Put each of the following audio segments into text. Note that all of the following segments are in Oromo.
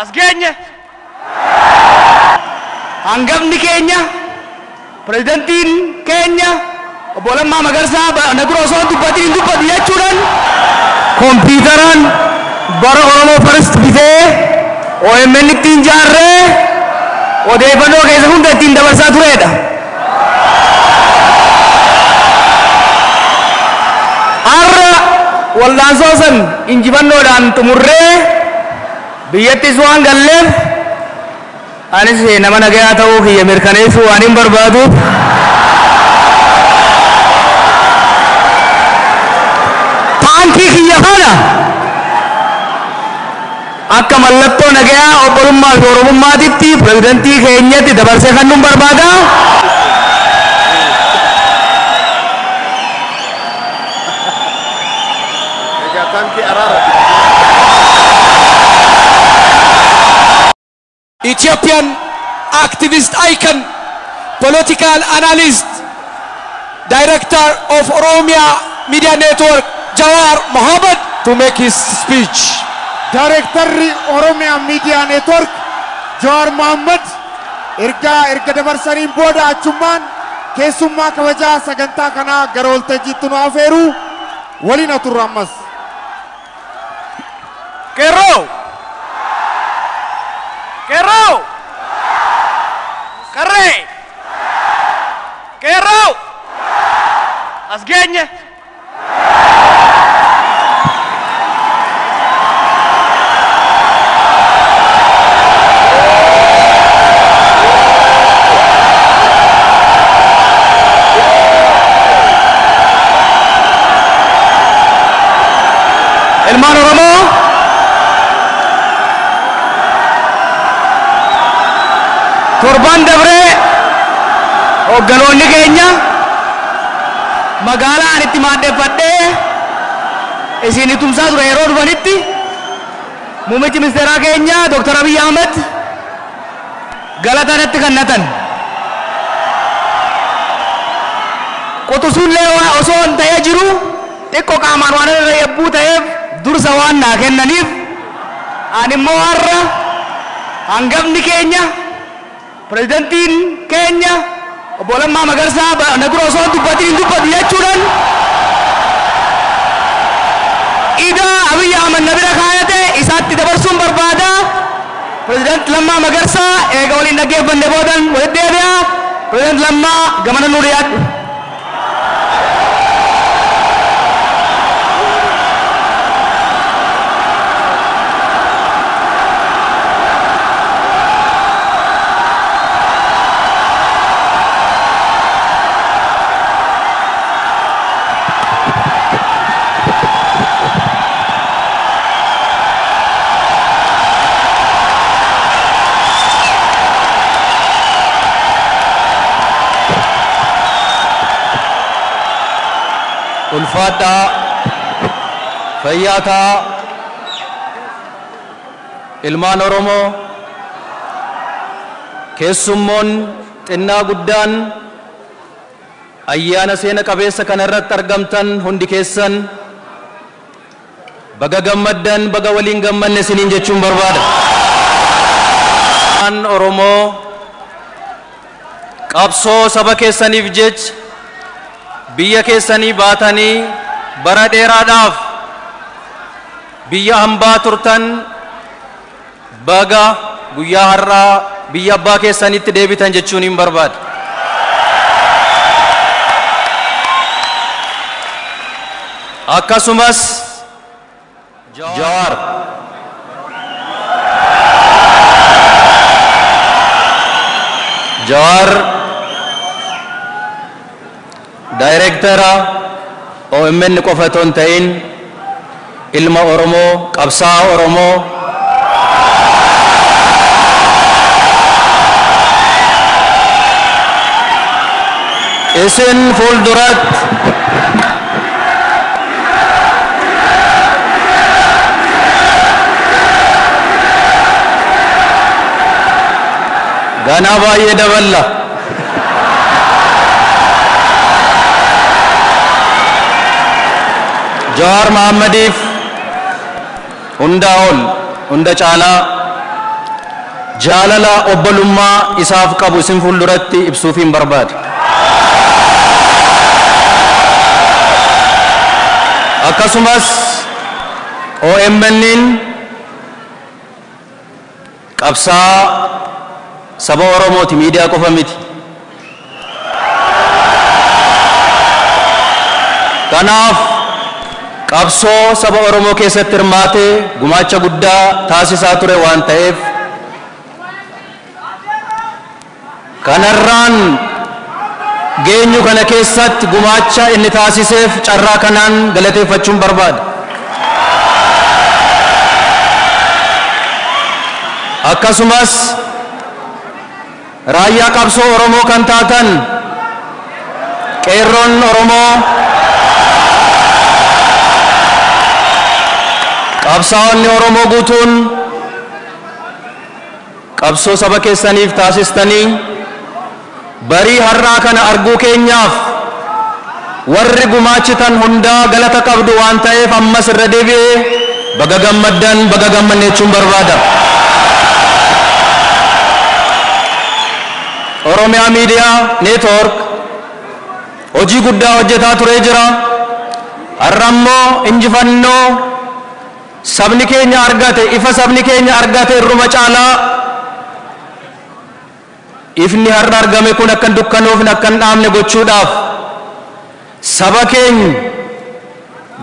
As geenye. Hangafni keenya pirezidantiin keenya obbo Lammaa Magarsaa na dura osoo hin dubbatin hin dubbatu jechuudhaan kompiitaraan bara Oromoo First bitee OMN ittiin ijaarree odeeffannoo keessa hunda ittiin dabarsaa turedha. Har'a wallaansoo san injifannoodhaan xumurree biyyattis waan galleef anis nama nagayaa ta'uu kiyya mirkaneessuu waan hin barbaaduuf taankii kiyya kana akka mallattoo nagayaa obbolummaa fi oromummaatitti pirezidantii keenyatti dabarsee kennuun barbaada. Egaa taankii araara. Ethiopian activist icon, political analyst, director of Oromia Media Network, Jawar Mohammed, to make his speech. Daareektarri Oromiyaa Miidiyaa Neetwork Jawaar Mohammad ergaa erga dabarsaniin booda achummaan keessummaa kabajaa sagantaa kanaa gara waltajjiitti nu afeeru waliin haa turru ammas. Qeerroo! Qeerroo! Qarree! Qeerroo! As geenye. Ilmaan Oromoo torban dabree hoogganoonni keenya magaalaa ani itti maaddeeffadhee isin tumsaa ture yeroo dhufanitti muummichi ministeeraa keenya Dr. Abiy Ahmed galata natti kennatan. Quxisuullee osoo hin ta'ee jiru xiqqoo qaamaan waan irra yabbuu ta'eef dursa waan naa kennaniif ani immoo har'a hangafni keenya pirezidantiin keenya obbo Lammaa Magarsaa na dura osoo hin dubbatin hin dubbatu jechuudhaan idaa Abiy Ahmed na bira kaayate isaatti dabarsuun barbaada. Pireezidant Lammaa Magarsaa eega waliin dhaggeeffanne boodan walitti deebi'a. Pireezidant Lammaa gamana nuu dhiyaadhu. Ulfaadhaa, fayyaataa, ilmaan Oromoo, keessummoon xinnaa guddaan ayyaana seena qabeessa kana irratti argamtan hundi keessan baga gammaddan, baga waliin gammanne isiniin jechuun barbaada. Ilmaan Oromoo qabsoo saba keessaniif jecha biyya keessanii baatanii bara dheeraadhaaf biyya hambaa turtan baga guyyaa har'aa biyya abbaa keessanitti deebitan jechuun hin barbaada. Akkasumas Jawaar Jawaar daayireektara OMN qofa otoo hin ta'in ilma Oromoo, qabsaa'aa Oromoo, isin fuulduratti ganaa baay'ee daballa. Jawaar Mahaammadiif hundaa ol, hunda caalaa jaalala obbolummaa isaaf qabu isin fuulduratti ibsuufiin barbaada. Akkasumas OMN'n qabsaa saba Oromooti, miidiyaa qofa miti. Kanaaf qabsoo saba Oromoo keessatti hirmaatee gumaacha guddaa taasisaa ture waan ta'eef kanarraan geenyu kana keessatti gumaacha inni taasiseef carraa kanaan galateeffachuun barbaada. Akkasumas raayyaa qabsoo Oromoo kan taatan qeerroon Oromoo, qabsaa'onni Oromoo guutuun qabsoo saba keessaniif taasistanii barii har'aa kana arguu keenyaaf warri gumaachitan hundaa galata qabdu waan ta'eef ammas irra deebi'ee baga gammaddan, baga gammanne jechuun barbaada. Oromiyaa Miidiyaa Neetwoork hojii guddaa hojjetaa turee jira. Har'a immoo injifannoo sabni keenya argate, ifa sabni keenya argate irruma caalaa ifni har'a argame kun akka hin dukkanoofne, akka hin dhaamne gochuudhaaf saba keenya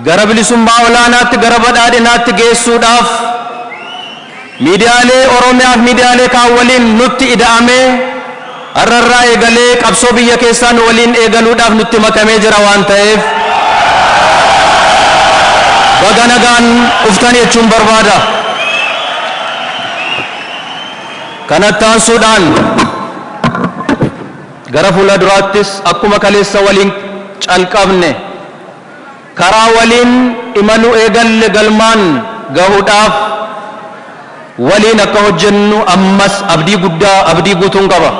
gara bilisummaa olaanaatti, gara badhaadhinaatti geessuudhaaf miidiyaalee Oromiyaa fi miidiyaalee kaan waliin nutti ida'amee har'arraa eegalee qabsoo biyya keessaa nu waliin eegaluudhaaf nutti makamee jira waan ta'eef baga nagaan dhuftan jechuun barbaada. Kanatti aansuudhaan gara fuula duraattis akkuma kaleessa waliin calqabne karaa waliin imaluu eegalle galmaan gahuudhaaf waliin akka hojjennu ammas abdii guddaa, abdii guutuun qaba.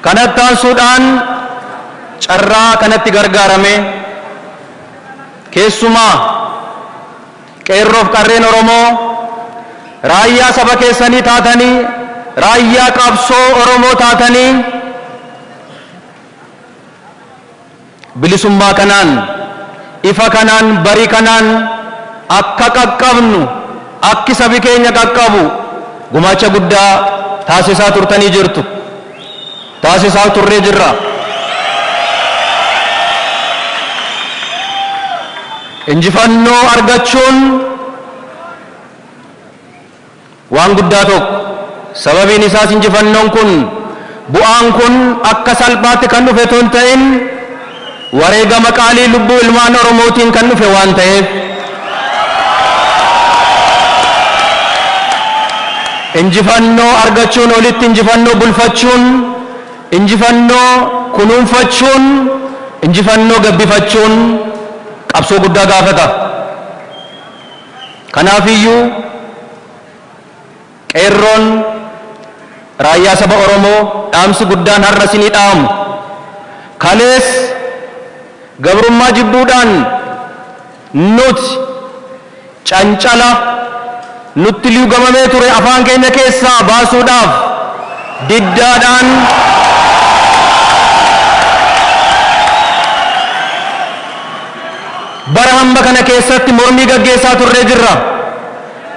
Kanatti aansuudhaan carraa kanatti gargaarame keessumaa qeerroof qarreen Oromoo raayyaa saba keessanii taatanii, raayyaa qabsoo Oromoo taatanii bilisummaa kanaan, ifa kanaan, barii kanaan akka qaqqabnu, akki sabi keenya qaqqabu gumaacha guddaa taasisaa turtanii jirtu. Taasisaa turree jirra. Injifannoo argachuun waan guddaa tokko. Sababiin isaas injifannoon kun, bu'aan kun akka salphaatti kan dhufe otoo hin ta'in wareegama qaalii lubbuu ilmaan Oromootiin kan dhufe waan ta'eef injifannoo argachuun olitti injifannoo bulfachuun, injifannoo kunuunfachuun, injifannoo gabbifachuun qabsoo guddaa gaafata. Kanaafiyyuu qeerroon raayyaa saba Oromoo dhaamsi guddaan har'a isinii dhaamu. Kalees gabrummaa jibbuudhaan nuti cancala nutti luugamamee ture afaan keenya keessaa baasuudhaaf diddaadhaan bara hamba kana keessatti mormii gaggeessaa turree jirra.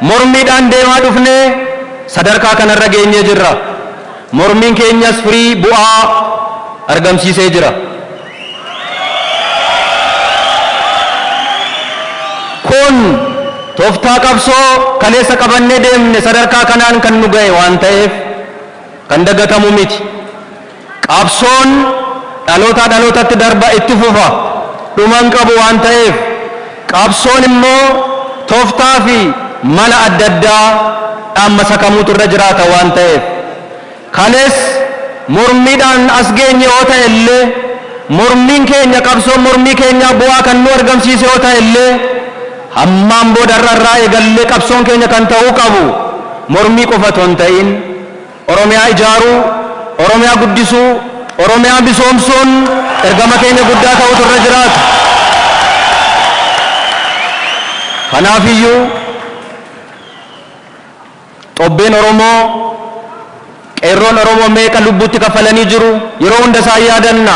Mormiidhaan deemaa dhufnee sadarkaa kanarra geenyee jirra. Mormiin keenyas firii bu'aa argamsiisee jira. Kun tooftaa qabsoo kaleessa qabannee deemne sadarkaa kanaan kan nu ga'e waan ta'eef kan dagatamu miti. Qabsoon dhalootaa dhalootatti darba itti fufa, dhuman qabu waan ta'eef qabsoon immoo tooftaa fi mala adda addaa dhaammasa kamuutu irra jiraata waan ta'eef kalees mormiidhaan as geenye yoo ta'e illee, mormiin keenya, qabsoon mormii keenyaa bu'aa kan nu argamsiise yoo ta'e illee, hammaan booda irraa eegallee qabsoon keenya kan ta'uu qabu mormii qofa otoo hin ta'in Oromiyaa ijaaruu, Oromiyaa guddisuu, Oromiyaa misoomsuun ergama keenya guddaa ta'utu irra jiraata. Kanaafiyyuu xobbeen Oromoo, qeerroon Oromoo meeqa lubbuutti kaffalanii jiru, yeroo hunda isaan yaadanna.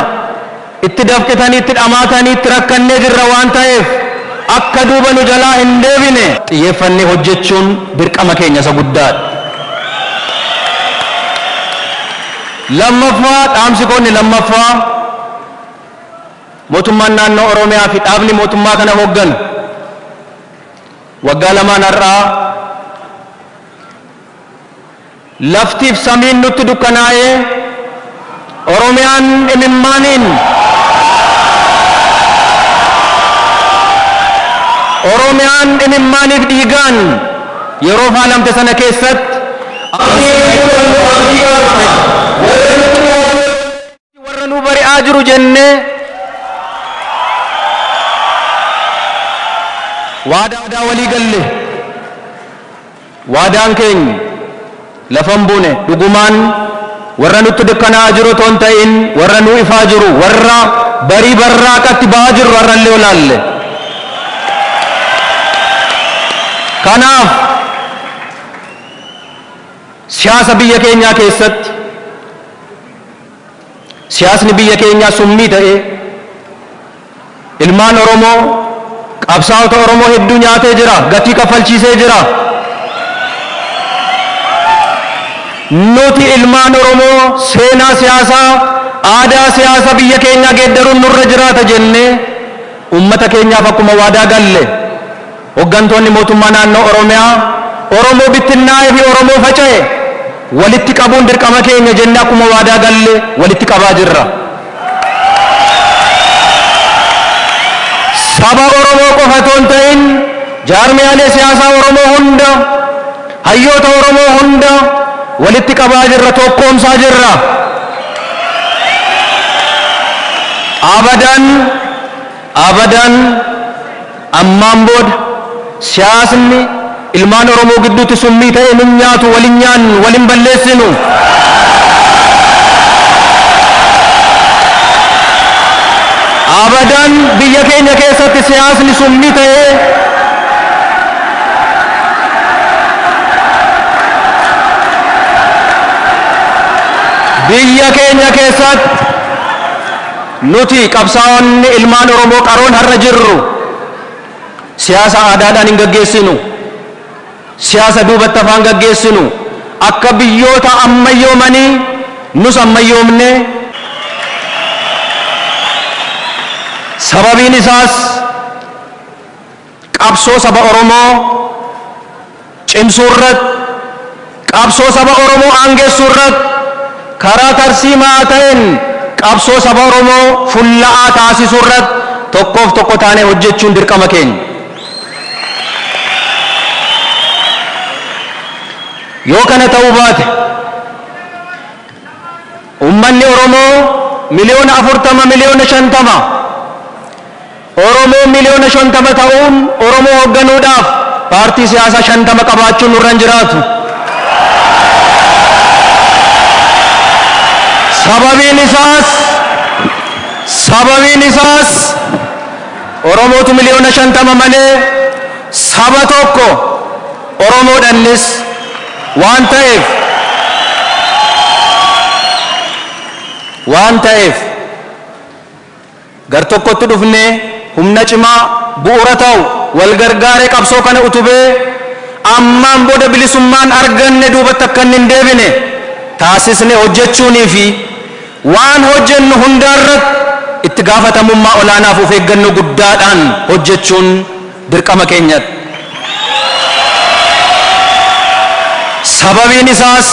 Itti dafqitanii, itti dhamaatanii, itti rakkannee jirra waan ta'eef akka duuba nu jalaa hin deebine xiyyeeffannee hojjechuun dirqama keenya isa guddaadha. Lammaffaa, dhaamsi koonni lammaffaa, mootummaan naannoo Oromiyaa fi dhaabni mootummaa kana hoogganu waggaa lamaan har'aa laftiif samiin nutti dukkanaa'ee Oromiyaan imimmaaniin, Oromiyaan imimmaaniif dhiigaan yeroo faalamte sana keessatti warra nu bari'aa jiru jennee waadaa walii galle. Waadaan keenya lafan buune dhugumaan warra nutti dukkanaa'aa jiru otoo hin ta'in warra nu ifaa jiru, warra barii barraaqatti ba'aa jiru har'allee olaalle. Kanaaf siyaasa biyya keenyaa keessatti siyaasni biyya keenyaa summii ta'ee ilmaan Oromoo, qabsaa'ota Oromoo hedduu nyaatee jira, gatii kaffalchiisee jira. Nuti ilmaan Oromoo seenaa siyaasaa, aadaa siyaasaa biyya keenyaa geeddaruun nurra jiraata jennee uummata keenyaaf akkuma waadaa galle, hooggantoonni mootummaa naannoo Oromiyaa Oromoo bittinnaa'ee fi Oromoo faca'e walitti qabuun dirqama keenya jennee akkuma waadaa galle walitti qabaa jirra. Saba Oromoo qofa otoo hin ta'in jaarmiyaalee siyaasaa Oromoo hunda, hayyoota Oromoo hunda walitti qabaa jirra, tokkoomsaa jirra. Abadan abadan ammaan booda siyaasni ilmaan Oromoo gidduutti summii ta'e nun nyaatu, walin nyaannu, walin balleessinu. Abadan biyya keenya keessatti siyaasni summii ta'e biyya keenya keessatti nuti qabsaa'onni ilmaan Oromoo qaroon har'a jirru siyaasa aadaadhaan hin gaggeessinu, siyaasa duubatti afaan gaggeessinu. Akka biyyoota ammayyoomanii nus ammayyoomne. Sababiin isaas qabsoo saba Oromoo cimsuu irratti, qabsoo saba Oromoo aangeessuu irratti, karaa tarsiimaa ta'een qabsoo saba Oromoo fulla'aa taasisuu irratti tokkoof tokko taanee hojjechuun dirqama keenya. Yoo kana ta'uu baate uummanni Oromoo 40 miliyoona, 50 miliyoona, Oromoo 50 miliyoona ta'uun Oromoo hoogganuudhaaf paartii siyaasaa 50 qabaachuun nurra hin jiraatu. Sababiin isaas Oromootu 50 miliyoona malee saba tokko Oromoodhannis waan ta'eef gar tokkotti dhufnee humna cimaa bu'uura ta'u wal gargaaree qabsoo kana utubee ammaan booda bilisummaan arganne duubatti akka inni hin deebine taasisne hojjechuunii fi waan hojjennu hundaarratti itti gaafatamummaa olaanaaf of eeggannoo guddaadhaan hojjechuun dirqama keenyatti. Sababiin isaas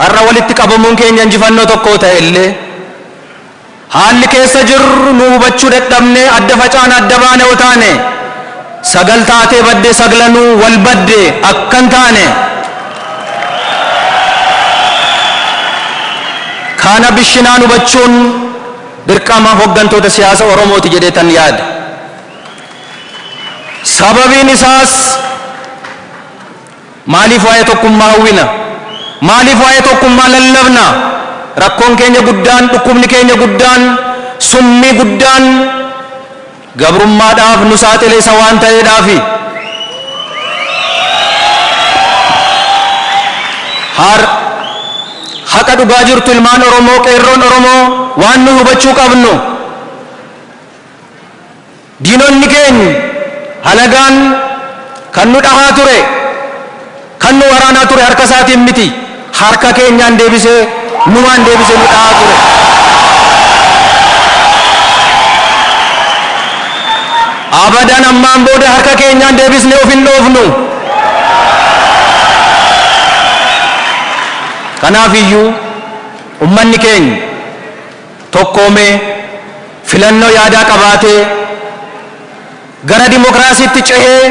har'a walitti qabamuun keenya injifannoo tokko ta'e illee haalli keessa jirru nu hubachuu dadhabnee adda facaan adda baane yoo taane, sagal taatee baddee saglanuu wal badde akkan taane kana bishinaan hubachuun dirqama hoggantoota siyaasa Oromooti jedhee tan yaada. Sababiin isaas maaliif waa'ee tokkummaa hawwina? Maaliif waa'ee tokkummaa lallabna? Rakkoon keenya guddaan, dhukkubni keenya guddaan, summii guddaan Gabrummaadhaaf nu saaxile isa waan ta'eedhaafi. Har haqa dhugaa jirtu ilmaan Oromoo, qeerroon Oromoo waan nu hubachuu qabnu, diinonni keenya halagaan kan nu dhahaa ture, kan nu waraanaa ture harka isaatiin miti, harka keenyaan deebisee, numaan deebisee nu dhahaa ture. Abadan ammaan booda harka keenyaan deebisnee of hin dhoofnu. Kanaaf iyyuu ummanni keenya tokkoomee filannoo yaadaa qabaatee gara dimokiraasiitti cehee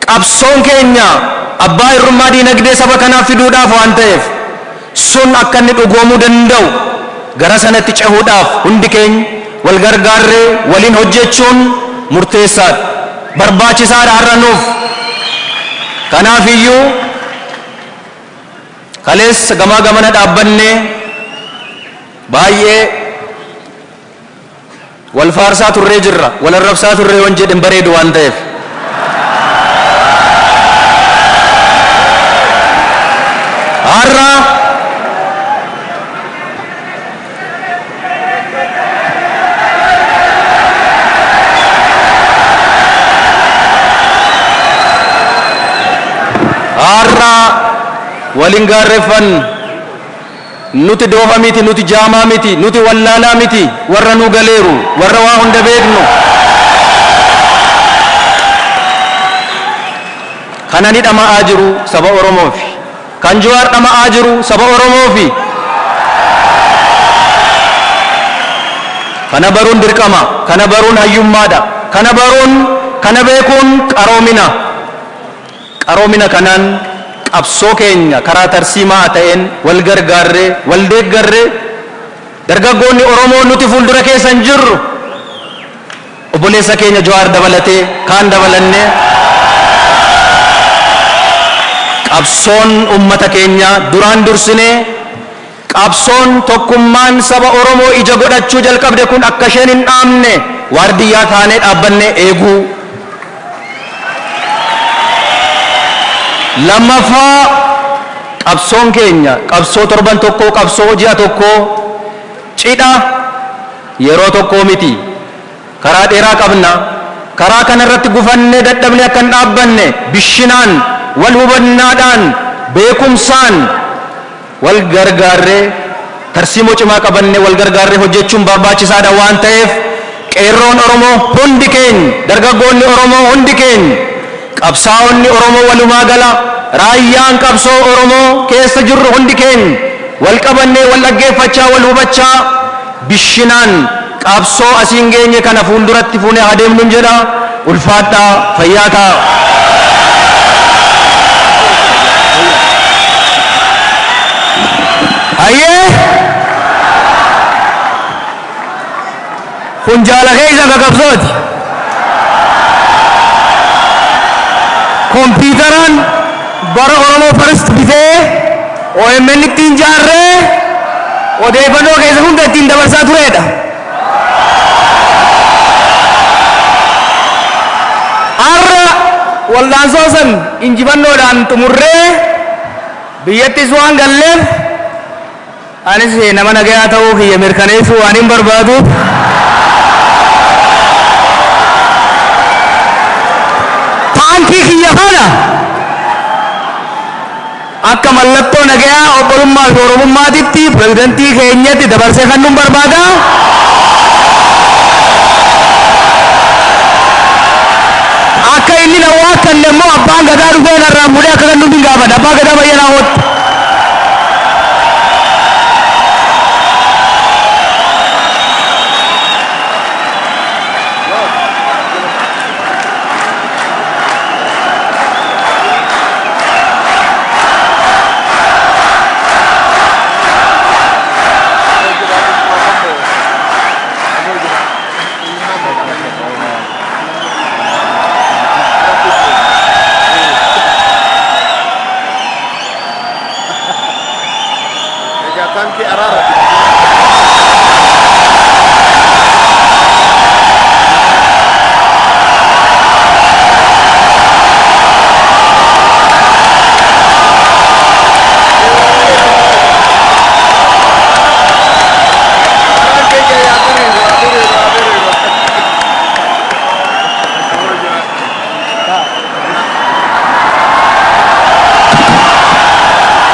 qabsoon keenya abbaa irrummaa diinagdee saba kanaaf fiduudhaaf waan ta'eef, sun akka inni dhugoomuu danda'u gara sanatti cehuudhaaf hundi keenya wal gargaarree waliin hojjechuun murteessaadha, barbaachisaadha har'a nuuf. Kanaaf iyyuu kaleessa gamaa gamana dhaabbannee baay'ee wal faarsaa turree jirra, wal arrabsaa turree waan jedhin bareedu waan ta'eef. Har'a har'a waliin gaarreeffannu, nuti doofa miti, nuti jaamaa miti, nuti wallaalaa miti, warra nu galeeru, warra waa hunda beeknu. Kana ni dhama'aa jiru saba Oromoofi. Kan Jawaar dhama'aa jiru saba Oromoofi. Kana baruun dirqama, kana baruun hayyummaadha, kana baruun, kana beekuun qaroomina. Qaroomina kanaan qabsoo keenya karaa tarsiimaa ta'een wal gargaarree, wal deeggarree, dargaggoonni Oromoo nuti fuuldura keessan jirru obboleessa keenya Jawaar dabalatee kaan dabalannee qabsoon ummata keenya duraan dursinee qabsoon tokkummaan saba Oromoo ija godhachuu jalqabde kun akka isheen hin dhaamne waardiyyaa taanee dhaabbannee eeguu. Lammaffaa, qabsoon keenya qabsoo torban tokkoo, qabsoo ji'a tokkoo, cidha yeroo tokkoo miti. Karaa dheeraa qabna. Karaa kanarratti gufannee dadhabnee akka hin dhaabbanne bishinaan, wal hubannaadhaan, beekumsaan wal gargaarree, tarsiimoo cimaa qabannee wal gargaarree hojjechuun barbaachisaadha waan ta'eef, qeerroon Oromoo hundi keenya, dargaggoonni Oromoo hundi keenya, qabsaa'onni Oromoo walumaa gala, raayyaan qabsoo Oromoo keessa jirru hundi keenya wal qabannee, wal dhaggeeffachaa, wal hubachaa bishinaan qabsoo asiin geenye kana fuulduratti fuunee adeemnuun jedha. Ulfaadhaa, fayyaa ta'a. Hayyee, kun jaala keessa ka qabsooti. Kompiitaraan bara Oromoo First bitee OMN ittiin jaarree odeeffannoo keessa hunda ittiin dabarsaa turedha. Har'a waldaansoo san injifannoodhaan xumurree biyyattis waan galleef, anis nama nagayaa ta'uu kiyya mirkaneessuu waan hin barbaaduuf, taankii kiyya kana akka mallattoo nagayaa, obbolummaa fi oromummaatitti pirezidantii keenyatti dabarsee kennuun barbaada. Akka inni na waakkanne immoo abbaan gadaa dhufee narraa fuudhee akka kennuuf hin gaafadha. Abbaa gadaa bayyanaa hootti. Egaa taankii araara.